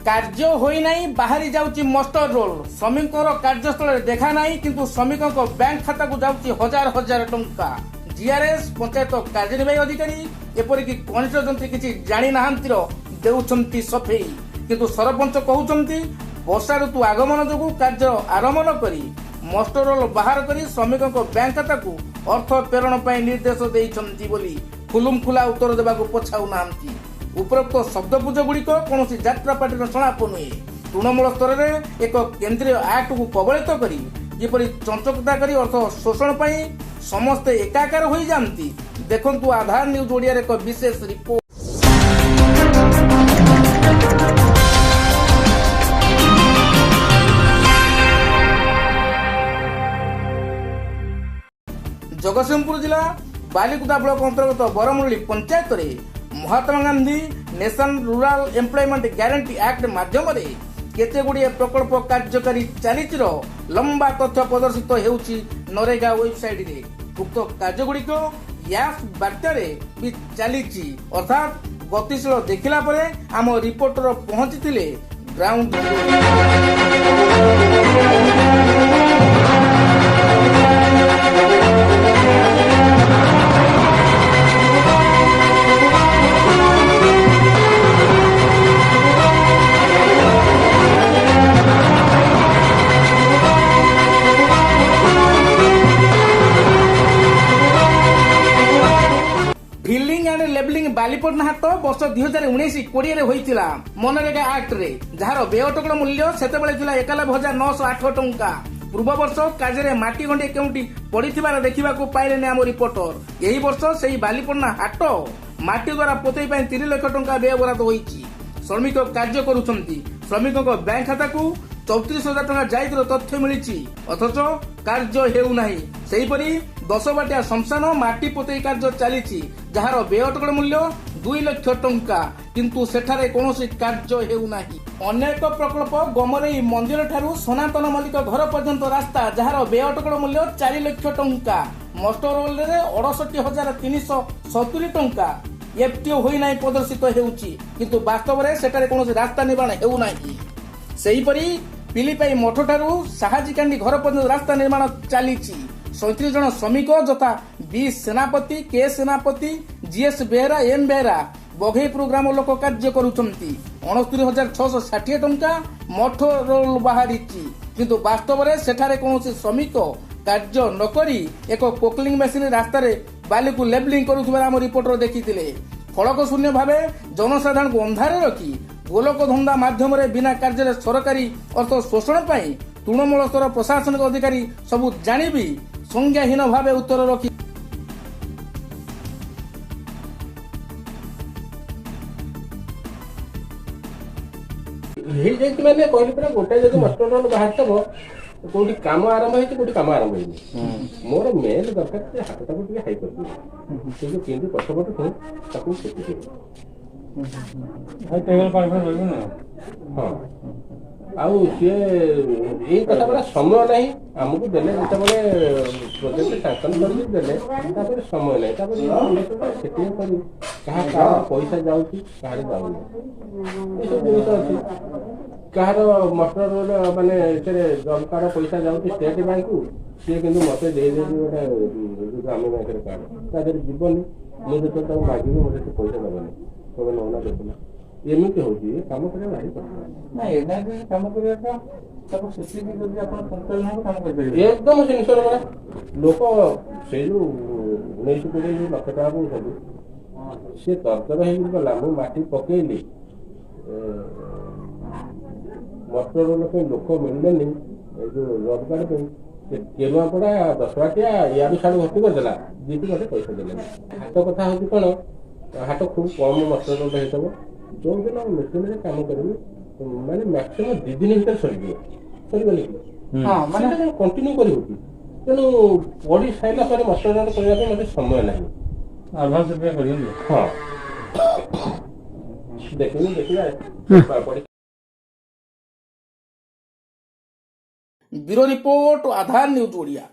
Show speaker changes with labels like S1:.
S1: କାର୍ଯ୍ୟ ହୋଇନାହିଁ, ବାହାରି ଯାଉଛି ମଷ୍ଟର ରୋଲ। ଶ୍ରମିକଙ୍କର କାର୍ଯ୍ୟସ୍ଥଳରେ ଦେଖା ନାହିଁ, କିନ୍ତୁ ଶ୍ରମିକଙ୍କ ବ୍ୟାଙ୍କ ଖାତାକୁ ଯାଉଛି ହଜାର ହଜାର ଟଙ୍କା। ଜିଆରଏସ୍, ପଞ୍ଚାୟତ କାର୍ଯ୍ୟନିର୍ବାହୀ ଅଧିକାରୀ, ଏପରିକି କନିଷ୍ଠ ଯନ୍ତ୍ରୀ କିଛି ଜାଣିନାହାନ୍ତିର ଦେଉଛନ୍ତି ସଫେଇ। କିନ୍ତୁ ସରପଞ୍ଚ କହୁଛନ୍ତି, ବର୍ଷା ଋତୁ ଆଗମନ ଯୋଗୁଁ କାର୍ଯ୍ୟ ଆରମ୍ଭ ନ କରି ମଷ୍ଟର ରୋଲ ବାହାର କରି ଶ୍ରମିକଙ୍କ ବ୍ୟାଙ୍କ ଖାତାକୁ ଅର୍ଥ ପ୍ରେରଣ ପାଇଁ ନିର୍ଦ୍ଦେଶ ଦେଇଛନ୍ତି ବୋଲି ଖୁଲୁମ ଖୁଲା ଉତ୍ତର ଦେବାକୁ ପଛାଉନାହାନ୍ତି। ଉପରୋକ୍ତ ଶବ୍ଦପୁଞ୍ଜ ଗୁଡ଼ିକ କୌଣସି ଯାତ୍ରା ପାର୍ଟିର ସଂଳାପ ନୁହେଁ। ତୃଣମୂଳ ସ୍ତରରେ ଏକ କେନ୍ଦ୍ରୀୟ ଆକ୍ଟକୁ କବଳିତ କରି କିପରି ଚଞ୍ଚକତା କରି ଅର୍ଥ ଶୋଷଣ ପାଇଁ ସମସ୍ତେ ଏକାକାର ହୋଇଯାଆନ୍ତି, ଦେଖନ୍ତୁ ଆଧାର ନ୍ୟୁଜ୍ ଓଡ଼ିଆର ଏକ ବିଶେଷ ରିପୋର୍ଟ। ଜଗତସିଂହପୁର ଜିଲ୍ଲା ବାଲିକୁଦା ବ୍ଲକ ଅନ୍ତର୍ଗତ ବରମୁଣ୍ଡି ପଞ୍ଚାୟତରେ Mahatma Gandhi National Rural Employment Guarantee Act ମାଧ୍ୟମରେ କେତେ ଗୁଡ଼ିଏ ପ୍ରକଳ୍ପ କାର୍ଯ୍ୟକାରୀ ଚାଲିଛିର ଲମ୍ବା ତଥ୍ୟ ପ୍ରଦର୍ଶିତ ହେଉଛି ନରେଗା ୱେବସାଇଟରେ। ଉକ୍ତ କାର୍ଯ୍ୟଗୁଡ଼ିକ ୟାସ୍ ବାର୍ତ୍ତାରେ ବି ଚାଲିଛି, ଅର୍ଥାତ୍ ଗତିଶୀଳ ଦେଖିଲା ପରେ ଆମ ରିପୋର୍ଟର ପହଞ୍ଚିଥିଲେ ଗ୍ରାଉଣ୍ଡ ଜିରୋରେ। ଫିଲିଂ ଆଣ୍ଡ ଲେବଲିଂ ବାଲିପଟନା ହାଟ ବର୍ଷ 2019-20ରେ ହୋଇଥିଲା ମନରେଗା ଆକ୍ଟରେ, ଯାହାର ବ୍ୟୟ ଟୋକନ ମୂଲ୍ୟ ସେତେବେଳେ ଥିଲା 91,908 ଟଙ୍କା। ପୂର୍ବ ବର୍ଷ କାର୍ଯ୍ୟରେ ମାଟି ଗଣ୍ଡିଏ କେଉଁଠି ପଡ଼ିଥିବାର ଦେଖିବାକୁ ପାଇଲେନି ଆମ ରିପୋର୍ଟର। ଏହି ବର୍ଷ ସେହି ବାଲିପଟନା ହାଟ ମାଟି ଦ୍ୱାରା ପୋତେଇ ପାଇଁ 3 ଲକ୍ଷ ଟଙ୍କା ବ୍ୟୟ ବରାଦ ହୋଇଛି। ଶ୍ରମିକ କାର୍ଯ୍ୟ କରୁଛନ୍ତି। ଶ୍ରମିକଙ୍କ ବ୍ୟାଙ୍କ ଖାତାକୁ 34,000 ଟଙ୍କା ଯାଇଥିବାର ତଥ୍ୟ ମିଳିଛି, ଅଥଚ କାର୍ଯ୍ୟ ହେଉନାହିଁ। ସେହିପରି ଦଶବାଟିଆ ଶ୍ମଶାନ ମାଟି ପୋତେଇ କାର୍ଯ୍ୟ ଚାଲିଛି, ଯାହାର ବ୍ୟୟ ଟୋକନ ମୂଲ୍ୟ 2 ଲକ୍ଷ ଟଙ୍କା, କିନ୍ତୁ ସେଠାରେ କୌଣସି କାର୍ଯ୍ୟ ହେଉନାହିଁ। ଅନେକ ପ୍ରକଳ୍ପ ଗମରେଇ ମନ୍ଦିର ଠାରୁ ସନାତନ ମଲ୍ଲିକ ଘର ପର୍ଯ୍ୟନ୍ତ ରାସ୍ତା, ଯାହାର ବ୍ୟୟ ଟୋକନ ମୂଲ୍ୟ 4 ଲକ୍ଷ ଟଙ୍କା, ମଷ୍ଟର ରୋଲରେ 68,370 ଟଙ୍କା ଏଫଟିଓ ହୋଇନାହିଁ ପ୍ରଦର୍ଶିତ ହେଉଛି, କିନ୍ତୁ ବାସ୍ତବରେ ସେଠାରେ କୌଣସି ରାସ୍ତା ନିର୍ମାଣ ହେଉନାହିଁ। ସେହିପରି ପିଲିପାଇ ମଠଠାରୁ ସାହାଜିକାଣ୍ଡି ଘର ପର୍ଯ୍ୟନ୍ତ ରାସ୍ତା ନିର୍ମାଣ ଚାଲିଛି। 37 ଜଣ ଶ୍ରମିକ ଯଥା ବି ସେନାପତି, କେ ସେନାପତି, ଜିଏସ୍ ବେହେରା, ଏମ୍ ବେହେରା, ବଘେଇପୁର ଗ୍ରାମ ଲୋକ କାର୍ଯ୍ୟ କରୁଛନ୍ତି। 69,660 ଟଙ୍କା ମଠ ରୋଲ ବାହାରିଛି, କିନ୍ତୁ ବାସ୍ତବରେ ସେଠାରେ କୌଣସି ଶ୍ରମିକ କାର୍ଯ୍ୟ ନ କରି ଏକ ପୋକଲିଂ ମେସିନ ରାସ୍ତାରେ ବାଲିକୁ ଲେବଲିଂ କରୁଥିବାର ଆମ ରିପୋର୍ଟର ଦେଖିଥିଲେ। ଫଳକ ଶୂନ୍ୟ ଭାବେ ଜନସାଧାରଣଙ୍କୁ ଅନ୍ଧାରେ ରଖି ଗୋଲକ ଧନ୍ଦା ମାଧ୍ୟମରେ ବିନା କାର୍ଯ୍ୟରେ ସରକାରୀ ଅର୍ଥ ଶୋଷଣ ପାଇଁ ତୃଣମୂଳ ସ୍ତର ପ୍ରଶାସନିକ ଅଧିକାରୀ ସବୁ ଜାଣିବି ସଂଜ୍ଞାହୀନ ଭାବେ ଉତ୍ତର ରଖି
S2: ହେଇଯାଇଛି। ମାନେ କହିଲି ପରା, ଗୋଟେ ଯଦି ମଷ୍ଟର ରୋଲ ବାହାରିଥିବ, କୋଉଠି କାମ ଆରମ୍ଭ ହେଇଛି, କୋଉଠି କାମ ଆରମ୍ଭ ହେଇନି। ମୋର ମେନ୍ ଦରକାର ଯେ ହାତଟାକୁ ଟିକେ ହାଇ କରିଦିଏ। ସେ ଯୋଉ କେମିତି ପଛପଟକୁ ତାକୁ ପୋତିଦେବେ। ହଁ, ଆଉ ସିଏ ଏଇ କଥା ପରା, ସମୟ ନାହିଁ। ଆମକୁ ଦେଲେ ଯେତେବେଳେ ପ୍ରୋଜେକ୍ଟ ସାଙ୍କସନ କରିକି ଦେଲେ, ତାପରେ ସମୟ ନାହିଁ। ତାପରେ ସେଟିଂ କରି କାହା କାହାର ପଇସା ଯାଉଛି, କାହାର ଯାଉନି, ଏସବୁ ଜିନିଷ ଅଛି। କାହାର ମଷ୍ଟର ରୋଲ, ମାନେ ଏଥିରେ ଜବ୍ କାର୍ଡ ପଇସା ଯାଉଛି ଷ୍ଟେଟ୍ ବ୍ୟାଙ୍କକୁ, ସିଏ କିନ୍ତୁ ମତେ ଦେଇଦେଇଛି ଗୋଟେ ଯୋଉ ଗ୍ରାମ୍ୟ ବ୍ୟାଙ୍କର କାର୍ଡ, ତା ଦେହରେ ଯିବନି। ମୁଁ ଯେତେବେଳେ ତାକୁ ମାଗିବି, ମତେ ସେ ପଇସା ଦେବନି, କହିବେ ନଉନା, ଦେଖୁନା। ଏମିତି ହଉଛି। ଏ କାମ କରିବା ଭାରି କଷ୍ଟ।
S3: ନା, ଏନ୍ଆରଜି କାମ କରିବାଟା ତାକୁ ସେତିକି ଯଦି ଆପଣ ପଙ୍କ୍ଚୁଆଲ ନ ହେବ, କାମ କରିପାରିବେ?
S2: ଏକଦମ ଜିନିଷର ପରା ଲୋକ ସେଇ ଯୋଉ 19-20 ଯୋଉ ଲକ୍ଷ ଟଙ୍କା କହୁଛନ୍ତି, ସିଏ ତରତର ହେଇକି ଗଲା। ମୁଁ ମାଟି ପକେଇଲି, ମଷ୍ଟର ରୋଲ ପାଇଁ ଲୋକ ମିଳିଲେନି। ଏଇ ଯୋଉ ଜବ୍ କାର୍ଡ ପାଇଁ ସେ କେରୁଆପଡ଼ା, ଦଶବାଟିଆ, ଇଆଡୁ ସିଆଡୁ ଭର୍ତ୍ତି କରିଦେଲା। ଯିଏକି ମୋତେ ପଇସା ଦେଲେନି। ହାଟ କଥା ହଉଛି କଣ, ହାଟ ଖୁବ୍ କମ ମଷ୍ଟର ରୋଲ ହେଇଥିବ। ଯୋଉଦିନ ମେସିନରେ କାମ କରିବି, ମାନେ ମ୍ୟାକ୍ସିମମ୍ 2 ଦିନ ଭିତରେ ସରିଯିବ। ସରିବନି କି?
S3: ହଁ, ମାନେ
S2: ମାନେ କଣ୍ଟିନ୍ୟୁ କରିବୁ କି? ତେଣୁ ପଢି ସାରିଲା ପରେ ମଷ୍ଟର ରୋଲ କରିବା ପାଇଁ ମୋତେ ସମୟ ନାହିଁ।
S3: ଆଡଭାନ୍ସ ସେଥିପାଇଁ କରିଛନ୍ତି।
S2: ହଁ, ଦେଖିବି, ଦେଖିବା ପଢି।
S1: ବ୍ୟୁରୋ ରିପୋର୍ଟ, ଆଧାର ନ୍ୟୁଜ୍ ଓଡ଼ିଆ।